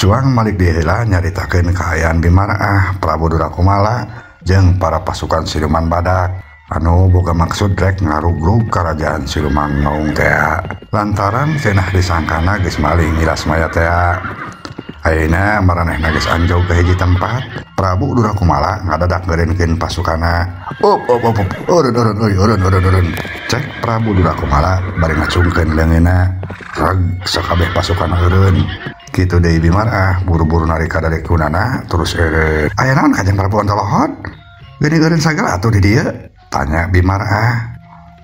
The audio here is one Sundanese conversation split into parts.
Cuang malik di heula nyaritakeun kaayaan Bimaraah Prabu Durakumala jeung para pasukan siluman badak anu boga maksud rek ngarugrug karajaan siluman maung tea lantaran cenah disangkana geus maling Nyi Lasmaya tea. Ayeuna maranehna geus anjog ka hiji tempat. Prabu Durakumala ngadadak ngeureunkeun pasukanna. Up up up up, eureun eureun euy eureun eureun eureun. Cek Prabu Durakumala bari ngacungkeun leungeunna. Reg sakabeh pasukan eureun. Kitu deui Bimaraah buru-buru narik ka dari kunana terus eureun. Aya naon Kanjeng Prabu Antolohod? Geuning eureun sagala atuh di dieu? Tanya Bimaraah.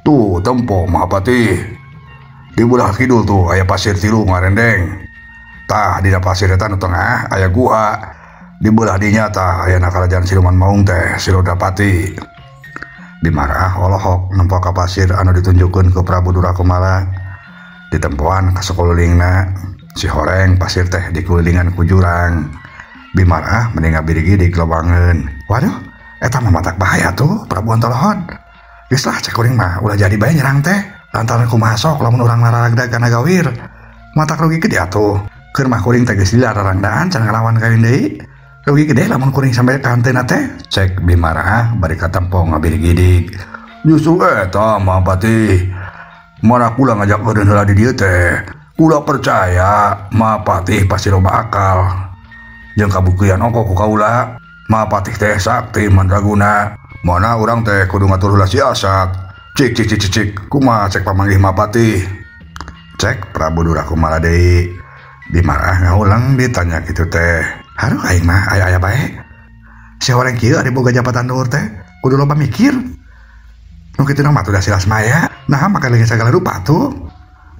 Tuh tempo Mahapatih. Di belah kidul tuh aya pasir tilu ngarendeng. Tah dina pasir eta nu tengah aya gua. Di belah dinya tah ayana karajaan siluman maung teh Silodapati. Bimaraah olohok nempo ka pasir anu ditunjukkeun ku Prabu Durakumala. Ditempoan ka sakulilingna. Si horeng pasir teh dikulilingan ku jurang. Bimaraah mending ngabirigi di lobangeun. Waduh, eta mah matak bahaya tuh Prabu Antolohod. Geus lah cek kuring mah ulah jadi bae nyerang teh. Lantaran kumaha sok lamun urang laragdag kana gawir. Matak rugi gede atuh. Keur mah kuring teh geus dilarangdaan can ngalawan kawin deui. Rugi gede lamun kuring sampe ka hanteuna teh. Cek Bimaraah bari katempo ngabirgidig. Justru eta Mahapatih. Mana kula ngajak eureun heula di dieu teh. Kula percaya Mahapatih pasti loba akal. Jeung kabuktian ongkoh ku kaula. Mahapatih teh sakti mandraguna. Mana urang teh kudu ngatur heula siasat. Cik cik cik cik cik. Kumaha cek pamanggih Mahapatih? Cek Prabu Durakumala deui. Bimaraah ngahuleng ditanya kitu teh. Haruh aing mah aya-aya bae. Si horeng kieu ari boga jabatan luhur teh kudu loba mikir. Nu kitu mah tuh da si Lasmaya. Nah maka leungit sagala rupa tuh.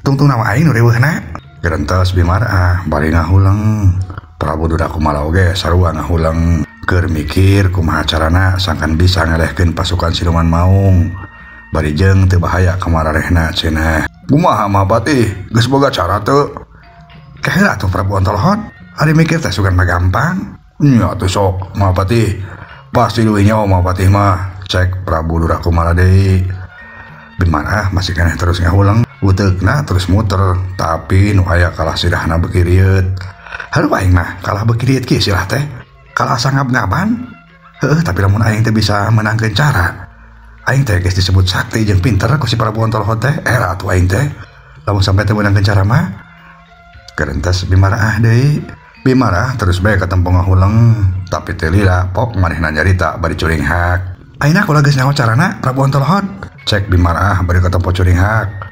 Tungtung nama aing nu riweuhna. Gerentos Bimaraah bari ngahuleng. Prabu Durakumala oge sarua ngahuleng. Keur mikir kumaha carana sangkan bisa ngelehkeun pasukan siluman maung. Bari jeung teu bahaya ka mararehna cenah. Kumaha Mahapatih? Geus boga cara teu? Keheula atuh Prabu Antolohod. Ari mikir teh sugan mah gampang. Nya atuh sok Mahapatih. Pasti leuwih nyaho Mahapatih mah. Cek Prabu Durakumala deui. Bimaraah masih keneh terus ngahuleng. Uteukna terus muter, tapi nu aya kalah sirahna beuki rieut. Haruh aing mah kalah beuki rieut kieu sirah teh. Kalah asa ngab-ngaban. Heueuh, tapi lamun aing teh bisa meunangkeun cara. Aing teh geus disebut sakti jeung pinter ku si Prabu Antolohod teh. Era atuh aing teh. Lamun sampe teu meunangkeun cara mah. Gerentes Bimaraah deui. Bimaraah terus bae katempo ngahuleng, tapi teu lila pok manehna nyarita bari curinghak. Ayeuna kula geus nyaho carana Prabu Antolohod. Cek Bimaraah bari katempo curinghak.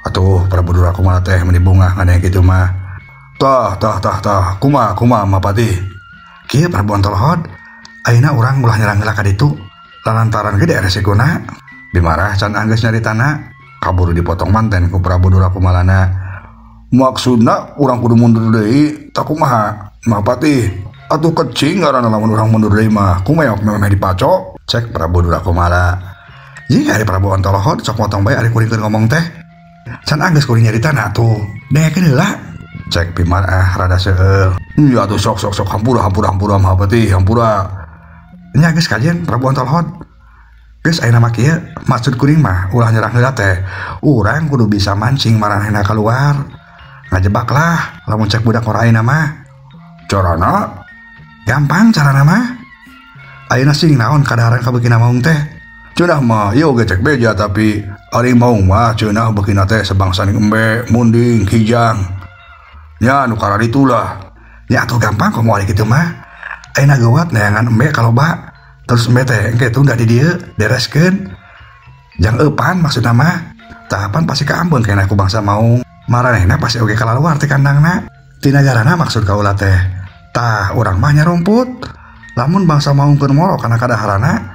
Atuh Prabu Durakumala teh meni bungah ngadenge kitu mah. Tah tah tah tah, kumaha kumaha Mahapatih? Kieu Prabu Antolohod, ayeuna urang ulah nyerang heula ka ditu. Lantaran gede resikona. Bimaraah can anggeus nyaritana, kaburu dipotong manten ku Prabu Durakumalana. Maksudna urang kudu mundur deui, tah kumaha Mahapatih? Atuh kecing ngaranna lamun urang mundur deui mah, kumaha memeh dipaco? Cek Prabu Durakumala. Jika ari Prabu Antolohod sok motong bae ari kuring keur ngomong teh. Can anggeus kuring nyaritana atuh. Dengekeun heula. Cek Bimaraah rada seueul. Iya atuh sok sok sok hampura hampura hampura Mahapatih hampura. Nya geus kajen Prabu Antolohod. Geus ayeuna mah kieu, maksud kuring mah ulah nyerang heula teh. Urang kudu bisa mancing maranehna keluar. Ngajebak lah lamun cek budak ora ayeuna mah. Carana? Gampang carana mah. Ayeuna sing naon kadaharan kabeukina maung teh? Cenah mah ieu oge cek beja tapi ari maung mah cenah beukina teh sebangsa embe, munding, kijang. Nya nu kararitulah. Ya atuh gampang komo ari kitu mah. Ayeuna geuwat neangan embe kaloba. Terus embe teh engke tunda di dieu bereskeun. Jang eupan maksudna mah. Tahapan pasti kaambeun keneh ku bangsa maung. Maranehna pasti oge kalaluar ti kandangna. Ti nagarana maksud kaula teh. Tah urang mah nyarumput. Lamun bangsa maung keur moro kana kadaharana,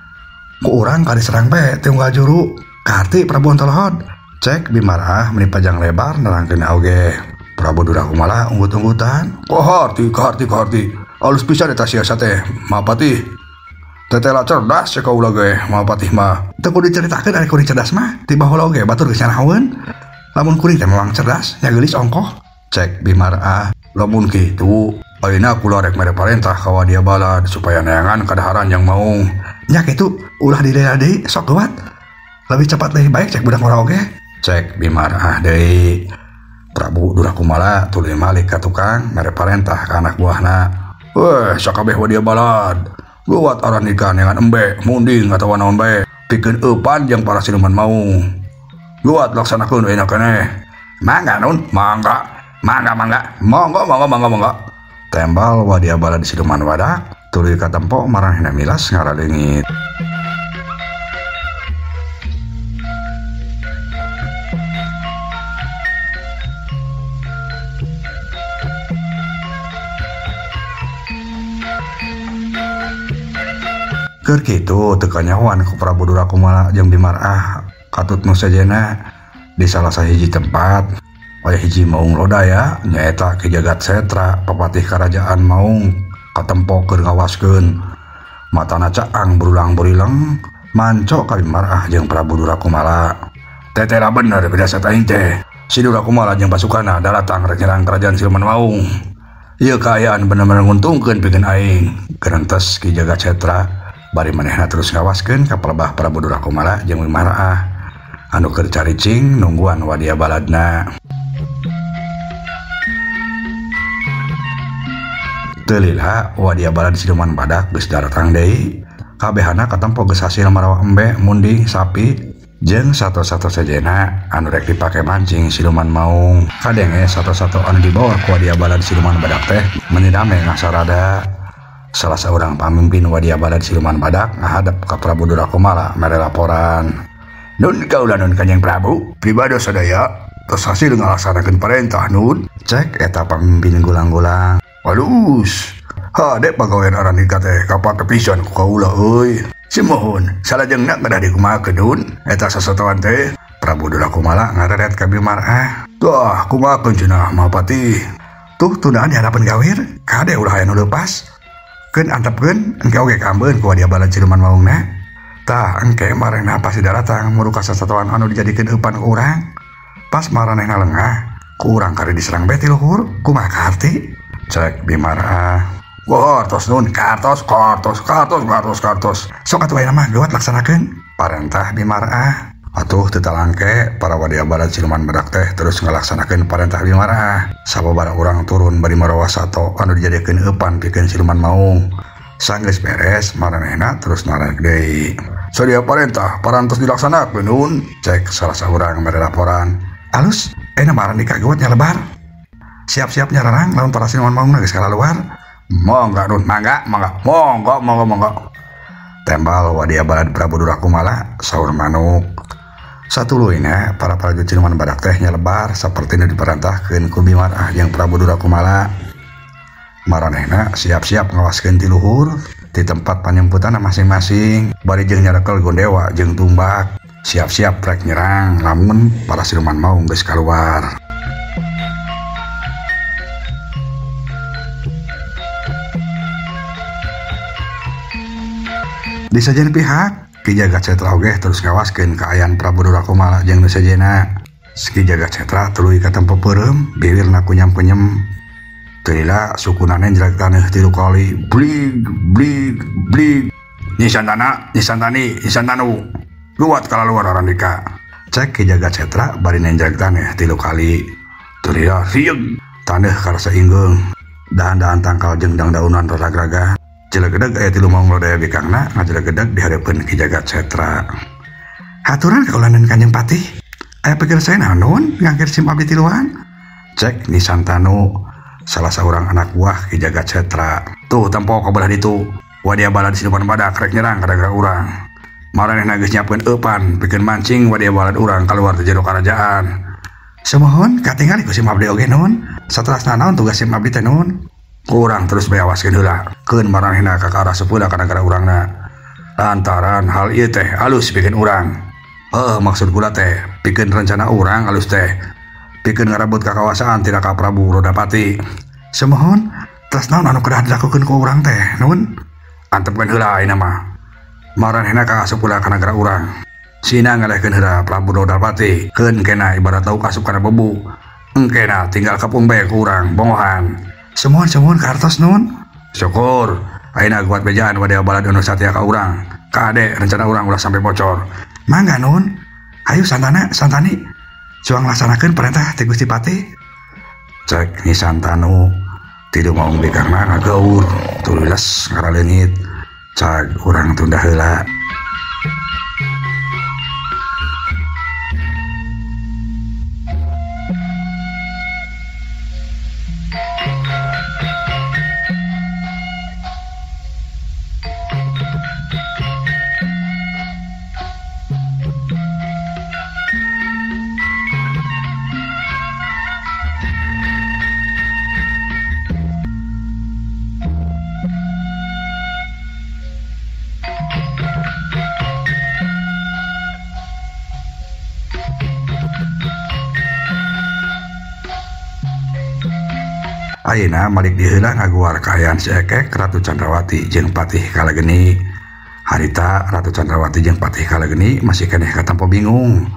ku urang kadiserang bae ti unggal juru. Kaharti Prabu Antolohod. Cek Bimaraah meni panjang lebar nerangkeun oge. Prabu Durakumala unggut-unggutan. Kaharti kaharti kaharti. Alus pisan eta siasat teh Mahapatih. Tetela cerdas cek kaula ge Mahapatih mah. Teu kudu dicaritakeun ari kuring cerdas mah. Ti baheula oge batur geus nyarahoeun. Lamun kuring teh memang cerdas, nya geulis ongkoh. Cek Bimaraah. Lamun kitu, ayeuna kula rek mere parentah ka Wadia Balad supaya neangan kadaharan yang maung. Nya kitu ulah dilea deui sok geuwat. Lebih cepat lebih baik cek budak ora oge. Cek Bimaraah deui. Prabu Durakumala tuluy malik ka tukang mere parentah ka anak buahna. Weh, sakabeh wadia balad. Luat arandika neangan embe, munding atawa naon bae. Pikeun eupan jeung para siluman maung. Luat laksanakeun ayeuna keneh. Mangga nun, mangga. Mangga mangga. Monggo monggo mangga mangga. Tembal wadia balad siluman badak tuluy katempo maranehna milas ngaraleungit. Keur kitu teu kanyahoan ku Prabu Durakumala jeung Bimarah katut nu sejenna di salah sahiji tempat aya hiji maung lodaya nyaeta Ki Jagat Setra papatih karajaan maung katempo keur ngawaskeun matana caang berulang-berileng manco ka Bimarah jeung Prabu Durakumala. Tetera bener pirasat aing teh si Durakumala jeung pasukanna daratang rek nyerang kerajaan siluman maung. Ieu kaayaan bener-bener nguntungkeun pikeun aing. Gerentes Ki Jagat Setra bari manehna terus ngawaskeun ka palebah Prabu Durakumala jeung Bimarah anu keur caricing nungguan wadia baladna. Teu lila wadia balad siluman badak geus daratang deui. Kabehana katempo geus hasil marawa embe, munding, sapi jeung sato-sato sejenna anu rek dipake mancing siluman maung. Kadenge sato-sato anu dibawa ku wadia balad siluman badak teh meuni rame ngasarada. Salah seorang pamimpin wadia balad siluman badak ngahadap ka Prabu Durakumala mere laporan. Nun kaula nun Kanjeng Prabu, pribados sadaya tos hasil ngalaksanakeun parentah nun. Cek eta pamimpin gulang-gulang. Alus, hade pagawean arandika teh kapake pisan ku kaula euy. Simohun, salajengna kedah dikumahakeun nun eta sasatoan teh. Prabu Durakumala ngareret ka Bimarah. Tuh, kumahakeun cenah Mahapatih. Tuh tundaan di hadapan gawir, kade ulah aya nu leupas. Keun antepkeun engke oge kaambeun ku wadia balad siluman maungna. Tah engke maranehna pasti daratang muru ka sasatoan anu dijadikeun eupan ku urang. Pas maranehna lengah, ku urang kari diserang bae ti luhur, kumaha kaharti? Cek Bimarah. Wah, tos nun, kartos, kartos, kartos, kartos, kartos. Sok atuh ayeuna mah geuwat laksanakeun parentah Bimarah. Atuh teu talangke para wadia balad siluman badak teh terus ngalaksanakeun parentah Bimarah. Sababaraha urang turun bari marawa sato anu dijadikeun eupan pikeun siluman maung. Sanggeus beres maranehna terus narek deui. Sadia parentah parantos dilaksanakeun nun. Cek salah saurang mere laporan. Alus, ayeuna marandika geuwat nyalebar. Siap-siap nyararang lamun para siluman maungna geus kalaluar. Mangga nun, mangga, mangga, monggo, monggo, monggo. Tembal wadia balad Prabu Durakumala saur manuk. Satuluyna para prajurit siluman badak teh nyelebar saperti nu diperintahkeun ku Bimarah jeung Prabu Durakumala. Maranehna siap-siap ngawaskeun ti luhur di tempat panyemputanna masing-masing bari jeung nyarekel gondewa jeung tumbak. Siap-siap rek nyerang lamun para siluman maung geus kaluar. Di sajen pihak Ki Jagat Setra oge terus ngawaskeun kaayaan Prabu Durakumala jeung nu sejenna. Ki Jagat Setra tuluy katempo peureum, biwirna kunyam-kunyem. Teu lila sukuna nenjrek taneuh 3 kali. Blig blig blig. Nyi Santana, Nyi Santani, Nyi Santanu. Luat kalaluar arandika. Cek Ki Jagat Setra bari nenjrek taneuh 3 kali. Teu lila rieug taneuh karasa inggeung. Dahan-dahan tangkal jeung dangdaunan raragraga. Jelegedeg aya 3 maung lodaya bikangna ngajelegedeg di hareupeun Ki Jagat Setra. Haturan kaulanan Kanjeng Patih. Aya pikir saya naon ngangkir sim abdi tiluan. Cek Nyi Santanu salah seorang anak buah Ki Jagat Setra. Tuh tempo ka belah ditu. Wadia balad siluman badak rek nyerang ka daerah urang. Maranehna geus nyiapkeun eupan pikeun mancing wadia balad urang kaluar ti jero karajaan. Sumuhun katingali ku sim abdi oge nun. Saterasna naon tugas sim abdi teh nun? Kurang terus beawaskeun heula keun maranehna ka arah sepulah ka nagara urangna. Lantaran hal ieu teh alus pikeun urang. Heuh maksud kula teh pikeun rencana urang alus teh pikeun ngarebut kakawasaan tina ka Prabu Rodapati. Sumuhun terus naon anu kedah dilakukeun ku urang teh nun? Antepkeun heula ayeuna mah. Maranehna ka asup pula ka nagara urang. Sina ngalehkeun heula Prabu Rodapati keun kena ibarat lauk asup kana bebu. Engkena tinggal kepung bae ku urang bongohan. Sumuhun kartos nun. Syukur ayeuna kuat bejaan wadia balad anu satya ka urang. Kade rencana urang ulah sampai bocor. Mangga nun. Ayo Santana, Santani. Cuang laksanakeun perintah ti Gusti Patih. Cek Nyi Santanu tilu maung bikangna ngagaur tuluy les ngaraleungit cag urang tunda heula. Ayeuna malik diheula ngaguar kaayaan si Ekek Ratu Candrawati jeung Patih Kalageni. Harita Ratu Candrawati jeung Patih Kalageni masih keneh katampo bingung.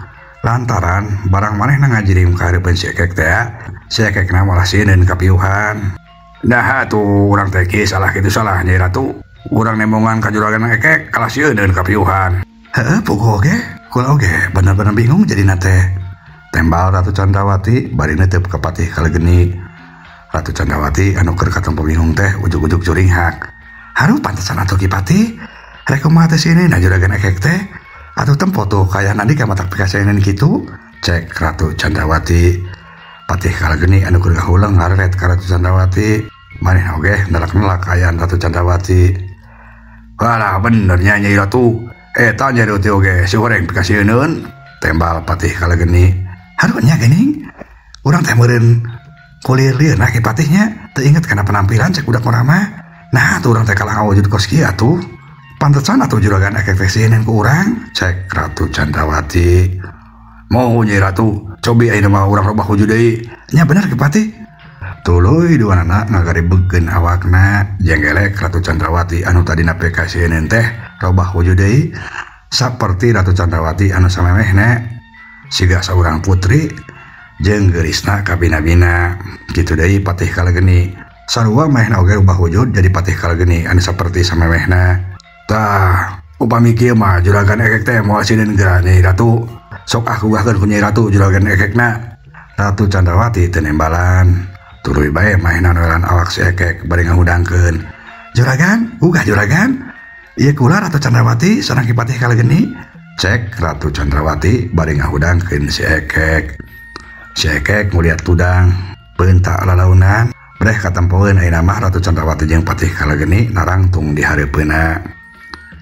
Lantaran barang manehna ngajirim ka hareupeun si Ekek teh, si Ekekna malah sieun kapiuhan. Nah atuh urang teh kieu salah kitu salah Nyai Ratu. Urang nembongan ka juragan Ekek kalah sieun kapiuhan. Heueuh puguh oge, kula oge bener-bener bingung jadina teh. Tembal Ratu Candrawati bari neuteub ka Patih Kalageni. Ratu Candrawati anu keur katempo bingung teh ujug-ujug curinghak. Haruh pantesan atuh Ki Patih. Rek kumaha teh sieun na juragan Ekek teh? Atuh tempo tuh kaya nandika matak pikasieun kitu. Cek Ratu Candrawati. Patih Kalageni anu keur ngahuleng ngareret ka Ratu Candrawati. Manehna oge nelak-nelak kaayaan Ratu Candrawati. Walah bener nya Nyai Ratu. Eta Nyai Ratu oge si horeng pikasieun. Tembal Patih Kalageni. Haruh nya geuning. Urang teh meureun kulir lieur nah Ki Patihnya teu inget kana penampilan cek budak urang mah. Nah atuh urang teh kalah ngawujud kos kieu atuh. Pantesan atuh juragan Ekek teh sieun ku urang, cek Ratu Candrawati. Moho Nyai Ratu, cobi ayeuna mah urang robah wujud deui. Nya bener Ki Patih. Tuluy duanana ngagaribegkeun awakna, jenggelek Ratu Candrawati anu tadina pikasieun teh robah wujud deui saperti Ratu Candrawati anu samemehna siga saurang putri jeung geurisna kabina-bina. Kitu deui Patih Kalageni. Sarua manehna oge ubah wujud jadi Patih Kalageni anu saperti samemehna. Tah, upami kieu mah juragan Ekek teh moal sieun geura Nyai Ratu. Sok ah gugahkeun ku Nyai Ratu juragan Ekekna. Ratu Candrawati teu nembalan. Tuluy bae manehna noelan awak si Ekek bari ngahudangkeun. Juragan, gugah juragan. Ieu kula Ratu Candrawati sareng Ki Patih Kalageni. Cek Ratu Candrawati bari ngahudangkeun si Ekek. Si Ekek nguliat tudang, peunta lalaunan, breh katempoeun ayeuna mah Ratu Candrawati jeung Patih Kalageni narangtung di hareupeunna.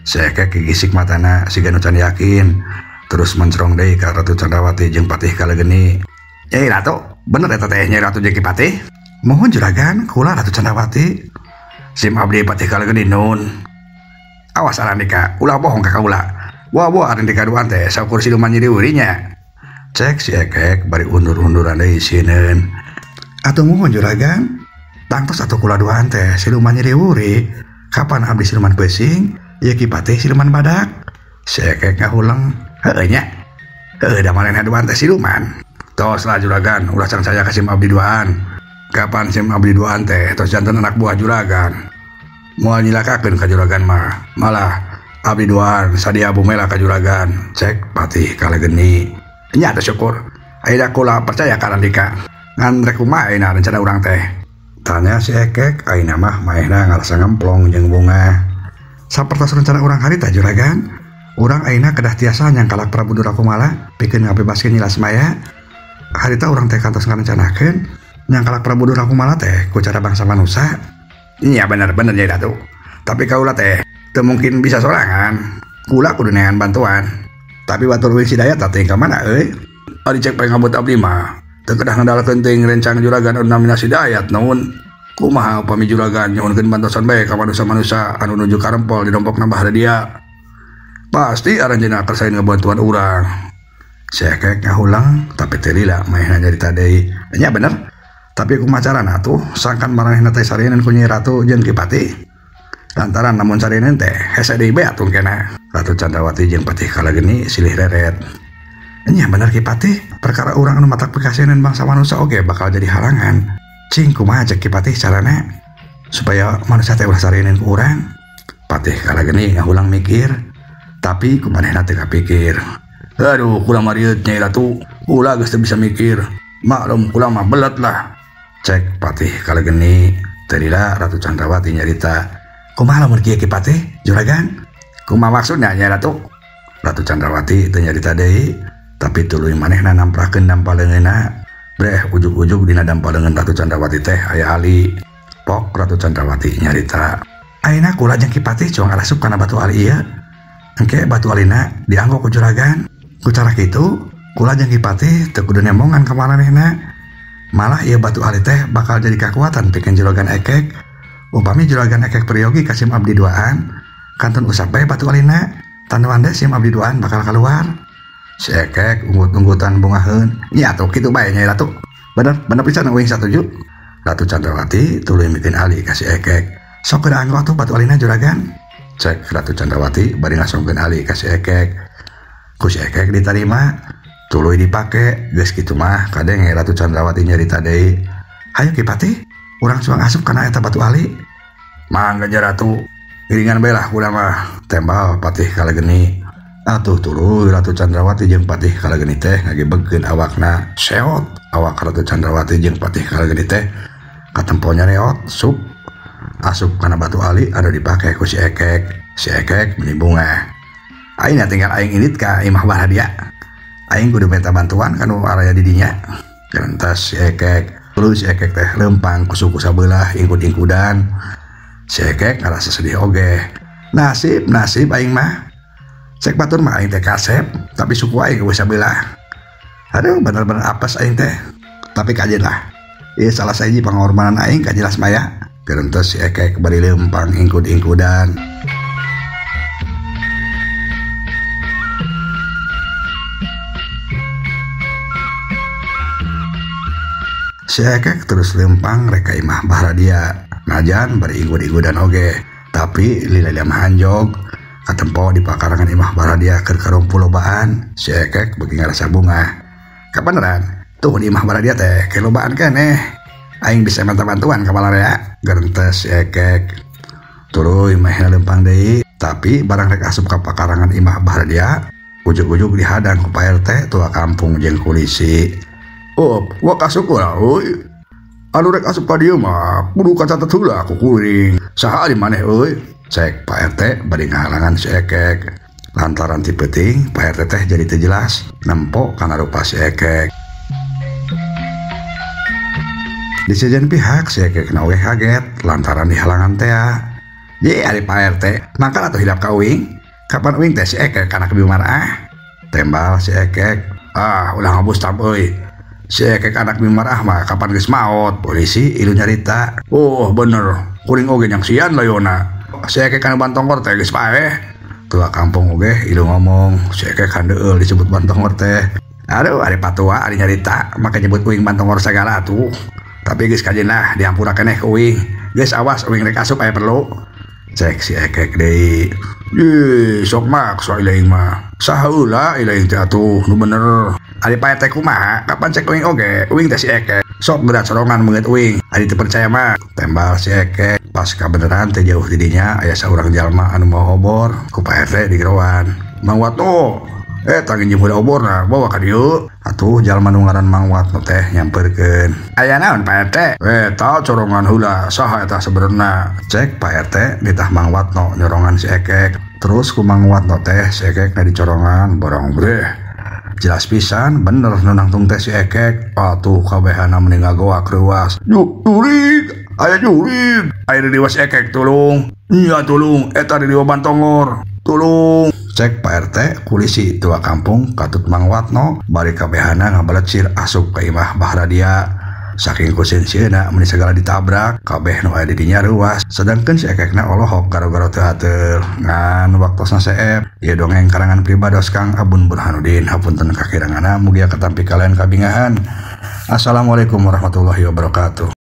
Si Ekek gigisik matana siga nu can yakin, terus mencerong deui ka Ratu Candrawati jeung Patih Kalageni. Nyai Ratu, bener eta teh Nyai Ratu jeung Ki Patih? Mohon juragan, kula Ratu Candrawati. Sim abdi Patih Kalageni nun. Awas arandika, ulah bohong ka kaula. Wah arandika duaan teh saukur siluman nyeri urinya. Cek si Ekek bari undur-unduran deui sieun. Atuh mohon juragan, tangtos atuh kula duaan teh siluman nyeri wuri. Kapan abdi siluman pesing, ieu Ki Patih siluman badak. Si Ekek ngahuleng, heueuh nya. Heueuh da manehna duaan teh siluman. Tos lah juragan, ulah can saya ka sim abdi duaan. Kapan sim abdi duaan teh tos janten anak buah juragan. Moal nyilakakeun ka juragan mah, malah abdi duaan sadia bumela ka juragan. Cek Patih Kalageni. Nya teh syukur. Ayeuna kula percaya ka Randika. Ngan rek kumaha ayeuna rencana urang teh? Tanya si Ekek, ayeuna mah maehna ngarasa ngemplong jeung bunga. Sapertos rencana urang harita juragan, urang ayeuna kedah tiasa nyangkalak Prabu Durakumala pikeun ngabebaskeun Nyi Lasmaya. Harita urang teh kantos ngarencanakeun nyangkalak Prabu Durakumala teh ku cara bangsa manusa. Nya bener-bener Nyai Ratu. Tapi kaula teh teu mungkin bisa sorangan. Kula kudu neangan bantuan. Tapi batur wing si Dayat teh ka mana euy? Ari cek pangabut abdi mah teu kedah ngandalkeun teuing rencang juragan anu namina si Dayat naon. Kumaha upami juragan nyuhunkeun bantosan bae ka manusa-manusa anu nuju karempol di dompok nambah dia. Pasti aranjeunna kersain ngabantuan urang. Si Ekek ngahulang tapi teu lila manehna nyarita deui. Nya bener. Tapi kumaha carana atuh sangkan maranehna teh sarieun ku Nyai Ratu jeung Ki Patih. Lantaran lamun sarieun teh hese deui bae atuh kena. Ratu Candrawati jeung Patih Kalageni silih reret. Nya bener Ki Patih, perkara urang anu matak pikasieun bangsa manusa oge bakal jadi halangan. Cing kumaha cek Ki Patih carana supaya manusia teh ulah sarieun ku urang. Patih Kalageni ngahulang mikir, tapi kumanehna teu kapikir. Aduh, kula mah rieut Nyai Ratu, kula geus teu bisa mikir. Maklum kula mah belet lah. Cek Patih Kalegeni. Teu lila Ratu Chandrawati nyarita, kumaha lamun kieu Ki Patih juragan? Kumaha maksudna nya Ratu? Ratu Chandrawati teu nyarita deui, tapi tuluy manehna namprakeun dampa leungeunna. Breh ujug-ujug dina dampa leungeun Ratu Chandrawati teh aya ali. Pok Ratu Chandrawati nyarita, ayeuna kula jeung Ki Patih cuang arasup kana batu ali ieu. Engke batu alina dianggo ku juragan. Ku cara kitu kula jeung Ki Patih teu kudu nembongan ka maranehna. Malah ieu batu ali teh bakal jadi kakuatan pikeun juragan Ekek. Upami juragan Ekek peryogi ka sim abdi duaan, kantun usap bae batu alina, tanduan teh sim abdi duaan bakal keluar. Si Ekek unggut-unggutan bungaheun. Nya atuh kitu bae nya Ratu. Bener, bener pisan uing satuju. Ratu Chandrawati tuluy mikeun ali ka si Ekek. Sok geura anggo atuh batu alina juragan. Cek Ratu Chandrawati bari ngasongkeun ali ka si Ekek. Ku si Ekek ditarima, tuluy dipake. Geus kitu mah kadenge Ratu Chandrawati nyarita deui. Hayu Ki Patih, urang cuang asup kana eta batu ali. Mangga nya Ratu, ngiringan bae lah kula mah. Tembal Patih Kalegeni. Atuh tuluy Ratu Chandrawati jeung Patih Kalegeni teh ngagebegkeun awakna. Seot awak Ratu Chandrawati jeung Patih Kalegeni teh katempo nyareot sup asup kana batu ali anu dipake ku si Ekek. Si Ekek meni bungah. Aing tinggal aing indit ka imah Bahradia. Aing kudu minta bantuan kanu araya di dinya. Gerentas si Ekek. Tuluy si Ekek teh lempang ku suku sabelah ingkud-ingkudan. Si Ekek ngarasa sedih oge. Nasib nasib aing mah. Cek batur mah aing teh kasep, tapi suku aing geus sabelah. Aduh bener-bener apes aing teh. Tapi kajeun lah. Ieu salah sahiji pangorbanan aing ka jelas maya. Gerentas si Ekek bari lempang ingkud-ingkudan. Si Ekek terus lempang rek ka imah Bahradia. Najan bari ingkud-ingkudan oge, tapi lila-lila mah anjog. Katempo di pakarangan imah Bahradia keur karumpul lobaan. Si Ekek beuki ngarasa bungah. Kabeneran, tuh di imah Bahradia teh kelobaan keneh. Aing bisa minta bantuan ka balarea. Gerentes si Ekek. Tuluy mehna lempang deui, tapi barang rek asup ka pakarangan imah Bahradia, ujug-ujug dihadang ku Pak RT tua kampung jeung polisi. Oh, wak asup lah euy. Anu rek asup ka dieu mah kudu kacatet heula ku kuring. Saha ari maneh euy? Cek Pak RT bari ngahalangan si Ekek. Lantaran ti peuting, Pak RT teh jadi teu jelas nempo kana rupa si Ekek. Di sejen pihak si Ekek na oge kaget lantaran dihalangan tea. Ye ari Pak RT, mangkal atuh hidap ka uing. Kapan uing teh si Ekek kana Bima Marah? Tembal si Ekek. Ah, ulah ngabus tam euy. Si Ekek anak Bima Marah mah kapan geus maot? Polisi ilu nyarita. Oh, bener. Kuring oge nyangsian layona. Si Ekek kana Bantongor teh geus paeh. Tua kampung oge ilu ngomong, si Ekek handeueul disebut Bantongor teh. Aduh, ari patua ari nyarita, make nyebut uing Bantongor sagala atuh. Tapi geus kajeun lah dihampura keneh ku uing. Geus awas uing rek asup aya perlu. Cek si Ekek deui. Ye, sok maksa ilaing mah. Saha heula ilaing teh atuh nu bener. Ari Pak RT kumaha? Kapan cek uing oge? Uing teh si Ekek. Sok geura sorongan meungeut uing. Ari teu percaya mah. Tembal si Ekek. Pas kabeneran teh jauh di dinya aya saurang jalma anu mau obor ku Pak RT digeroan. Mang Watno, tangin jeung heula oborna bawa ka dieu. Atuh jalma nu ngaran Mang Watno teh nyamperkeun. Aya naon Pak RT? Eta corongan heula saha eta sebenarna? Cek Pak RT ditah Mang Watno nyorongan si Ekek. Terus ku Mang Watno teh si Ekek na dicorongan borong breh. Jelas pisan bener nu nangtung teh si Ekek. Atuh kabehana meni ngagoak reuas. Jurig, aya jurig. Aya di si Ekek tulung. Nya tulung, eta di Bantongor. Tulung. Cek Pak RT kulisi tua kampung katut Mang Watno bari kabehana ngabalecir asup ka imah Bahradia. Saking kusin sieuna meni sagala ditabrak, kabeh nu aya di dinya reuas. Sedangkeun si Ekekna olohok garo-garo teu hateul. Ngan waktosna seep, ieu dongeng karangan pribados Kang Abun Burhanuddin. Hapunten kakiranganna, mugia katampi kalian kabingahan. Assalamualaikum warahmatullahi wabarakatuh.